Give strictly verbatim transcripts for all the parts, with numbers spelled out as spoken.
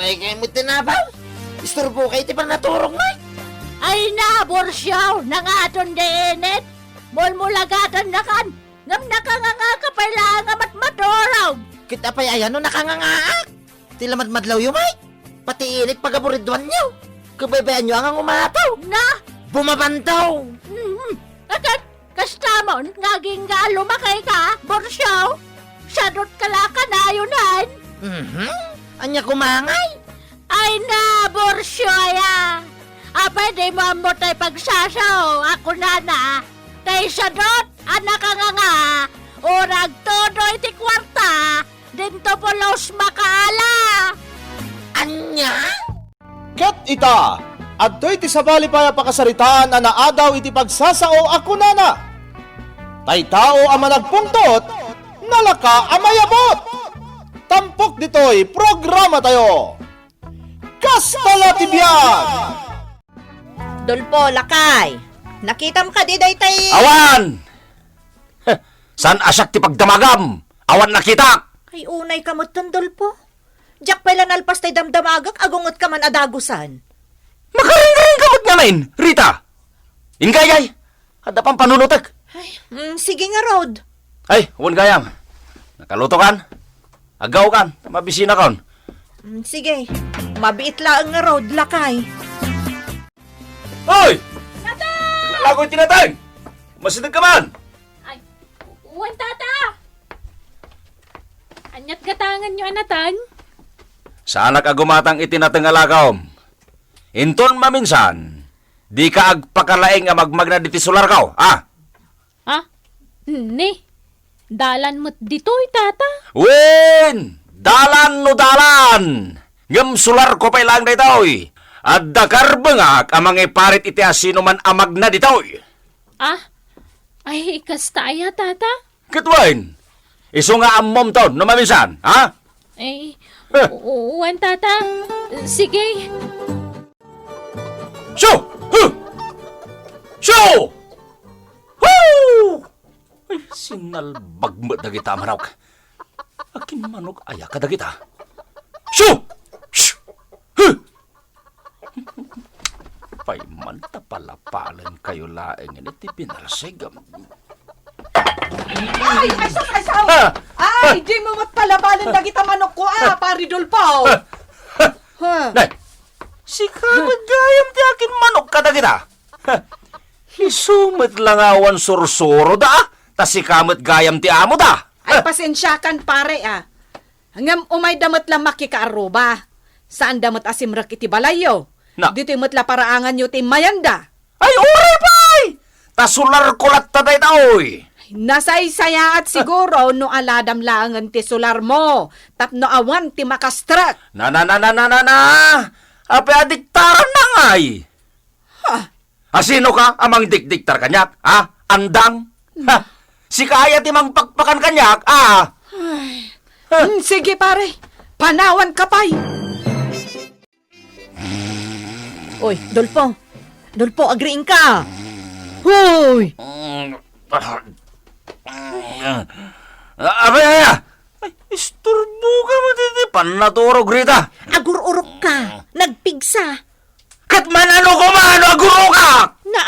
Ay, kayat met ti napaw. Isturboka iti pannaturogmi. Ay na, Borsiaw, nangaton di init. Mulmulagatannakan. Ngem nakangangaka pay laeng a matmaturog. Ket apay aya no nakangangaak? Ti lamadmadlawyo met. Pati init pagaburidwanyo. Kabaybayanyo a nga umataw. Na? Bumabantaw. Mhm. Akat, kastamon nga agingga a lumakayka, Borsiaw? Sadot ka la kanayon. Mhm. Ania koma ngay? Ay na, Borsiaw aya. Apay dimo ammo tay pagsasao a kunana, tay sadot a nakanganga, uray agtudo iti kuarta, dinto pulos makaala. Ania? Ket ita, adtoy ti sabali pay a pakasaritaan a naadaw iti pagsasao a kunana, tay tao a managpungtot, nalaka a mayabut. Tampok ditoy programatayo. Kasta la ti biag! Dolpo, lakay. Nakitam kadi daytay? Awan! Heh, saan a siak ti pagdamagam? Awan nakitak! Ay, unay ka met, Dolpo. Diak pay la nalpas tay damdamagak, agunget ka man a dagusan. Makaringring ka met ngamin, Rita! Ingayay! Adda pay panunutek. Ay, mm, sige ngarud. Ay, wen gayam. Nakalutokan? Agawkan, ta mabisinakon. Mm, sige. Mabiit laeng ngarud, lakay. Hoy! Tata! Lalagoy ti nateng! Masideg ka man! Ay, wen, Tata! Aniat gatanganyo a nateng? Saanak a gumatang iti nateng a lakaom. Inton maminsan, dika agpakalaing a magmagna diti solarko, a? Ha? Ni, dalan met ditoy, Tata? Wen, dalan no dalan! Ngem solarko pay laeng daytoy. Adda karbengak a mangiparit iti asinoman a magna ditoy. Ah? Ay, kasta aya, Tata? Ket wen, isu nga ammom ton no maminsan, ha? Eh, eh, u-, wen, Tata. Sige. Siu! Hu! Siu! Hu! Ay, sinalbag met dagita a manok. Akin manok aya kadagita? Siu! Siu! Hu! Pay man ta palapalen kayo laeng iti pinalsig. Ay, ay, sus, ay, sus! Ah! Ay, di mo met palapalen dagita manokko, ah, Pari Dolpo. Ah! Ha? Nay, sika met gayam ti akin manok kadagita. Ha? Isu met la nga awan sursuro da, ah. Ta sika met gayam ti amo da. Ay, pasensiakan, pare, ah. Ngem umayda met la makikaarruba. Saanda met a simrek iti balayyo. Na. Ditoy met la paraanganyo ti immayanda. Ay, uray pay! Ta solarko latta daytoy. Nasaysayaat siguro no aladam laengen ti solarmo tapno awan ti makastrek. Na, na, na, na, na, na, na! Apay a diktaranna ngay? Ha? Asino ka a mangdikdiktar kaniak, ha? Andang? Ha? Sika aya ti mangpakpakan kaniak, a? Ay. Ha? Hmm, sige, pare. Panawan ka pay. Oy, Dolpo. Dolpo, agriing ka. Hoy! Apay aya? Ay, isturbo ka mo diti pannaturog, Rita. Agur-urok ka. Nagpigsa. Ket man-ano koma no agurokak? Na,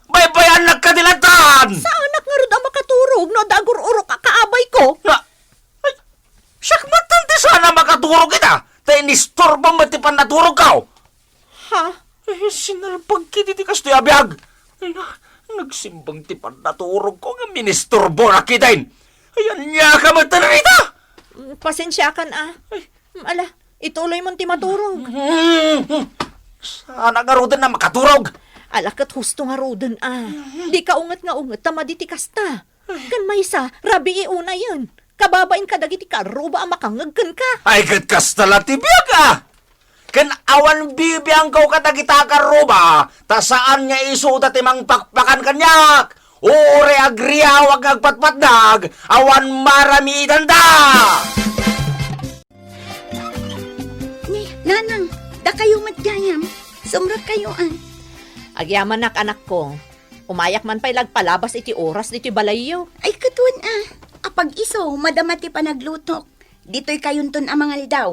baybayannak kadi lattan! Saanak ngarud a makaturog no adda agur-urok a kaabay ko? Na, ay, siak met ti saan a makaturog ita, ta inisturbo met ti pannaturog ko. Ha? Ay, sinalbag kidi ti kastoy a biag. Ay, na, nagsimbang ti pannaturog ko nga ministurbo na kitin. Ay, ania ka met, Rita? Mm, pasensiakan, a. Ay, Ala, ituloy mon ti maturog. Saan ngaruden a makaturog? Ala, ket husto ngaruden a. Dika unget nga unget ta madi ti kasta. Ken maysa, rabii unayen. Kababain kadagiti kaarruba a makangngeg kenka. Ay, ket kasta la ti biag a! Ken awan bibiangko kadagita a kaarruba, ta saan nga isuda ti mangpakpakan kaniak. Uray agriawak nga agpatpatnag, awan maramidanda! Ni, Nanang, dakayo met gayam. Sumrekkayo, a. Agyamanak, anakko. Umayak man pay la agpalabas iti oras ditoy balayyo. Ay, ket wen a. Apag-isu, madama ti panaglutok. Ditoy kayonton a mangaldaw.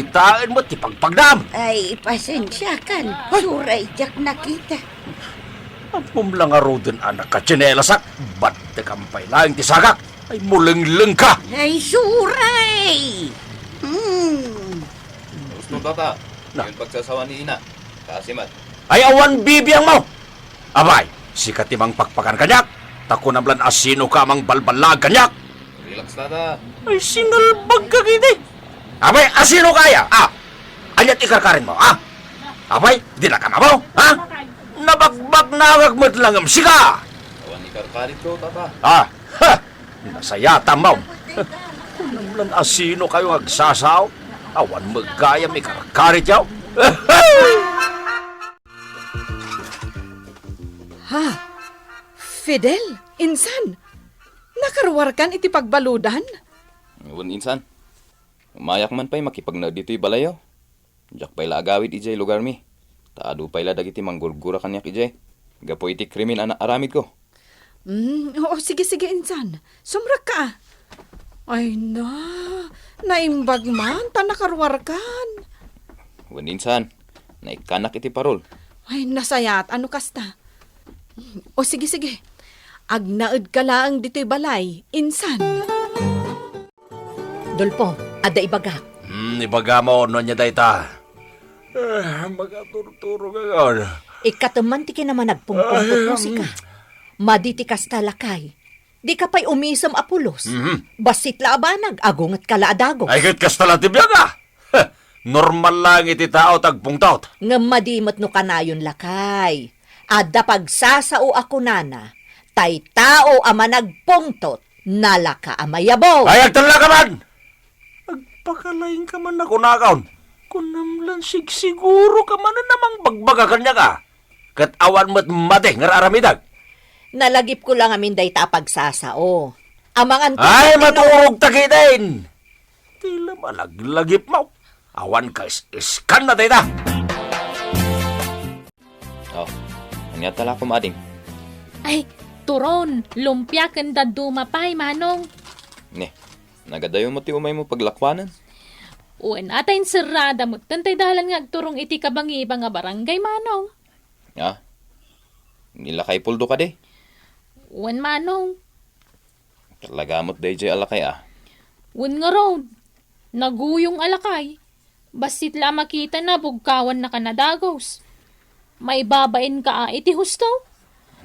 kitaen met ti pagpagnam. Ay, pasensiakan. Ay. Suray diak nakita. Ammom la ngaruden a nakatsinelas ak, baddekam pay laeng ti sagak. Ay, mulengleng ka. Ay, suray! Hmm. Gusto, tata. Na. Yung pagsasawa ni ina. Kasi man. Ay, awan bibiang mo! Abay, sika ti mangpakpakan kaniak, ta kunam lan a sino ka a mangbalballaag kaniak. Relax, tata. Ay, sinalbag ka, kidi. Abay, a sino kaya? Ah, ania ti karkarin mo, ha? Abay, di na ka mamo, ha? Nabakbaknangak met lang ngem sika. Awan ikarkarit ko, tata. Ah, ha! Nasayatam, ma'am. Kunam lan a sino kayo nga agsasao? Awan met gayam ikarkarit yaw. Ha? Fidel, insan, nakaruarkan iti pagbaludan? Wen, insan. Umayak man pay makipagnaed ditoy balayo. Diak pay la agawid idiay lugarmi. Ta adu pay la dagiti manggurgura kaniak idiay. Gapu iti krimen a naaramidko. Hmm, oo, sige, sige, insan. Sumrekka. Ay na, naimbag man, ta nakaruarkan. Wen, insan, naikkanak iti parol. Ay, nasayaat, ano kasta? O, sige, sige. Agnaedka laeng ditoy balay, insan. Dolpo, adda ibagak. Hmm, ibagam no ania dayta. Ah, makaturturog nga. Ikkatem man ti kinamanagpungpungtot mo, sika. Madi ti kasta, lakay. Dika pay umisem a pulos. Mhm. Bassit la a banag, agungetka la a dagos. Ay, ket kasta la ti biag, ah. Heh, normal lang iti tao ti agpungtot. Ngem madi met no kanayon, lakay. Adda pagsasao a kunana, tay tao a managpungtot, nalaka a mayabo. Ay, agtella ka man! Agpakalaing ka man a kunakon. Kunam lan sigsiguro ka man a mangbagbaga kaniak, ah. Ket awan met madi nga ar-aramidek. Nalagipko la ngamin dayta a pagsasao. Amangan ko. Ay, maturog ta ketdin! Ti la malaglagipmo. Awan ka is-iskan na dayta. Oh, ania ta la, kumading? Ay, turon, lumpia ken dadduma pay, Manong. Ne, nagadayo met ti umaymo paglakuanen? Wen, ata inserrada metten tay dalan nga agturong iti kabangiba nga barangay, Manong. Ah? Ni lakay puldo kadi? Wen, Manong. Talaga met daydiay a lakay, ah. Wen ngarud, naguyong a lakay. Bassit la a makitana, bugkawannaka a dagus. Maibabainka a iti husto.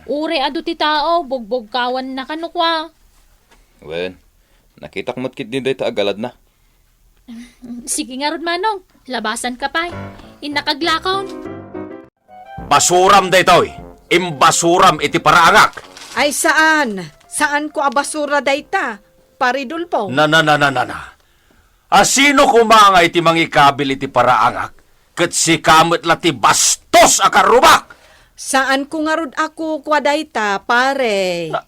Uray adu ti tao, bugbugkawannaka no kua. Wen, nakitak met ketdi dayta a galadna. Sige ngarud, Manong. Labasanka pay. Innak aglakaw. Basuram daytoy. Imbasuram iti paraangak. Ay, saan. Saanko a basura dayta, Pari Dolpo. Na, na, na, na, na, na. A sino koma nga iti mangikabil iti paraangak, ket sika met la ti bastos a karrubak? Saanko ngarud a kukua dayta, pare. Na,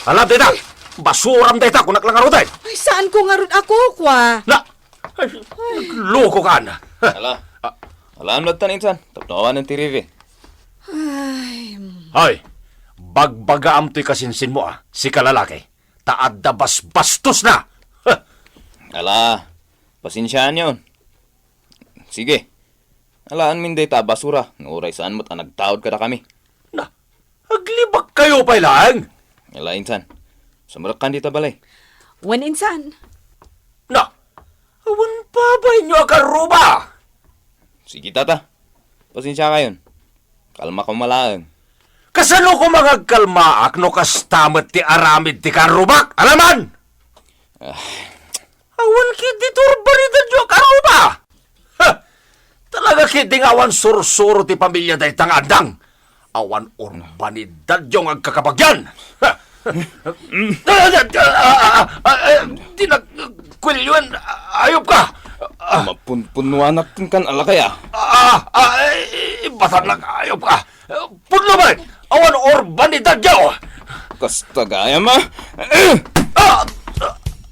alam dayta! Basuram dayta, kunak la ngaruden! Ay, saanko ngarud a kukua. Na, ay, nagluko ka, na. Ala. Ah. Ala, ano tan insan? Tapno awan ti riri. Ay. Hoy, bagbagaam toy kasinsinmo, ah, sika lalaki. Ta adda basbastos na. Ala, pasensiaanyon. Sige. Alaanmin dayta a basura, no uray saan met a nagtaud kadakami. Na, aglibakkayo pay laeng? Ala, insan. Sumrekkan dita balay. Wen, insan. Na, awan babainyo a karruba? Sige, tata. Pasensiakayon. Kalmaka koma laeng. Kasano koma nga agkalmaak no kasta met ti aramid ti karrubak? Alaman! Ah. Awan ketdi ti urbanidadyo a karruba! Ha! Talaga ketdi nga awan sursuro ti pamilya dayta nga andang. Awan urbanidadyo nga agkakabagian! Ha! Ah, ah, ah, ah, ah, di nagkuelioen, ayop ka! Ah. Mapunpunuanak kenkan a lakay, ah. Ah, ah, eh, batannak, ayop ka! Pudno met! Awan urbanidadyo! Kasta gayam, ah! Ah!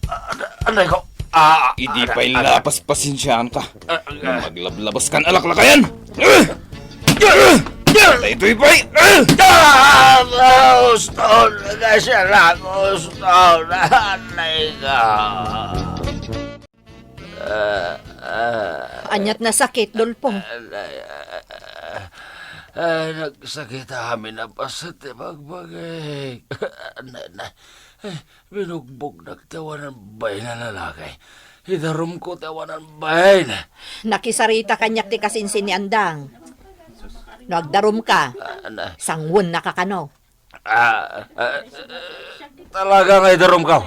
Ah! Anay ko! Ah! Idi pay lapas pasensiaanka. Ah, ah. Maglablabas kan alaklakayan! Daytoy pay! Ah! Uston! Kasiarak! Uston! Anay ka! Ah, ah. Aniat nasakit, Dolpo? Ah, ah, ah, nagsakit amin a paset ti bagbagik. Na, na, eh, binugbognak ti awanan bain a lalaki. Idarumko ti awanan bain. Nakisarita kaniak ti kasinsin ni Andang. No agdarumka, ah, na, sangwennaka kano. Ah, ah, talaga nga idarumkaw.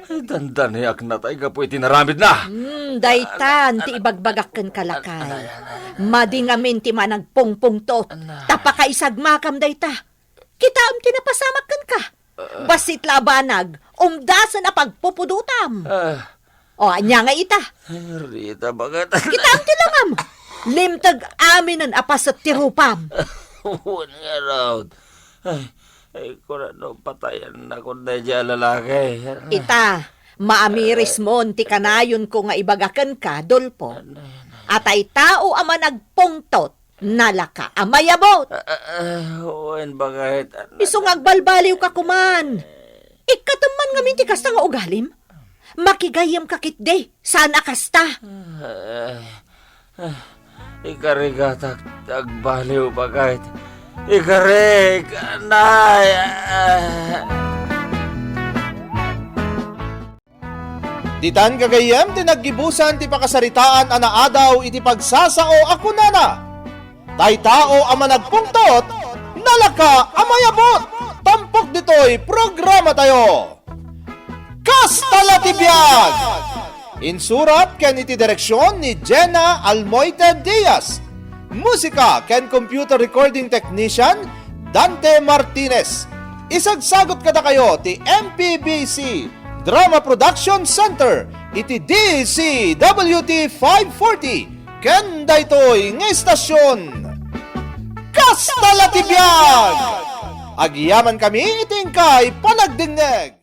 Dandaniak natay gapu iti naramidna. Hmm, daytan ti ibagbagak kenka, lakay. Madi ngamin ti managpungpungtot. Ta pakaisagmakam dayta. Kitaem ti napasamak kenka. Bassit la a banag, umdasen a pagpupudotam. Ah. O, ania nga ita? Ay, Rita, bakit? Kitaem ti langam. Limteg aminen a paset ti rupam. Wen ngarud. Ay, ay, kunano patayennak daydiay a lalaki. Ita, maamirismon ti kanayonko nga ibaga kenka, Dolpo. Ano yan? A tay tao a managpungtot, nalaka a mayabut. Ah, ah, ah, wen, bakit? Isu nga agbalbaliwka koman. Ikkatem man ngamin ti kasta nga ugalim? Makigayyemka ketdi, saan a kasta. Ah, ah, ikarigata, agbaliw, bakit? Ikarik, nay, ah. Ditan gagayyem ti naggibusan ti pakasaritaan a naadaw iti pagsasao a kunana, "Tay tao a managpungtot, nalaka a mayabut." Tampok ditoy programatayo. Kasta la ti biag! Insurat ken iti direksion ni Jenna Almoite Diaz. Musika ken computer recording technician, Dante Martinez. Isagsagot kadakayo ti M P B C Drama Production Center iti D C W T five forty ken daytoy nga istasyon. Kasta la ti biag! Agyamankami iti inkay panagdengngeg.